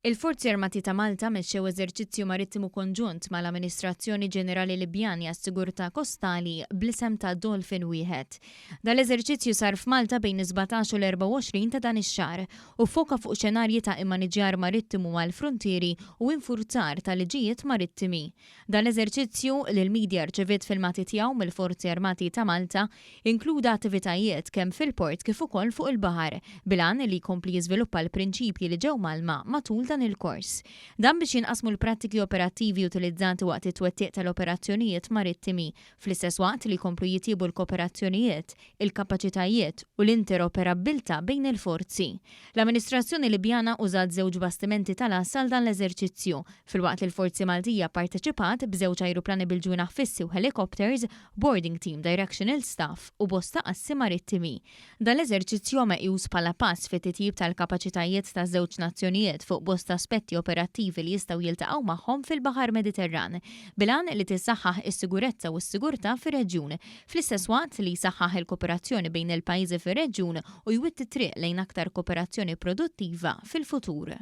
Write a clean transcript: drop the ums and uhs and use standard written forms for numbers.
Il-Forzi Armati ta' Malta mexxew eżerċizzju marittimu konġunt mal-Amministrazzjoni Ġenerali Libjani għas-Sigurtà Kostali bl-isem ta' Dolphin Wieħed. Dan l-eżerċizzju sar f'Malta bejn is-17 u l-24 ta' dan ix-xahar u ffoka fuq xenarji ta' immaniġġjar marittimu mal-fruntieri u infurzar ta' liġijiet marittimi. Dan l-eżerċizzju, li l-media rċeviet filmati tiegħu mill-Forzi Armati ta' Malta, Inkluda attivitajiet kemm fil-port kif ukoll fuq il-baħar, bil-għan li jkompli jiżviluppa l-prinċipji li ġew mgħallma matul dan il-kors. Dan biex jinqasmu l-prattiki operattivi utilizzati waqt it-twettiq tal-operazzjonijiet marittimi, fl-istess waqt li jkomplu jitjiebu l-kooperazzjonijiet, il-kapaċitajiet u l-interoperabbiltà bejn il-forzi. L-amministrazzjoni Libjana użat żewġ bastimenti tal-għassa għal dan l-eżerċizzju, filwaqt li l-Forzi Maltija pparteċipat b'żewġ ajruplani bil-ġwienaħ fissi u ħelikopters, boarding team, directional staff u bosta assi marittimi. Dan l-eżerċizzju huwa meqjus bħala pass fit-titjib tal-kapaċitajiet taż-żewġ nazzjonijiet fuq bosta aspetti operattivi li jistgħu jiltaqgħu magħhom fil-Baħar Mediterran, bil-għan li tissaħħaħ is-sigurezza u s-sigurtà fir-reġjun, fl-istess waqt li jsaħħaħ il-kooperazzjoni bejn il-pajjiżi fir-reġjun u jwitti t-triq lejn aktar kooperazzjoni produttiva fil-futur.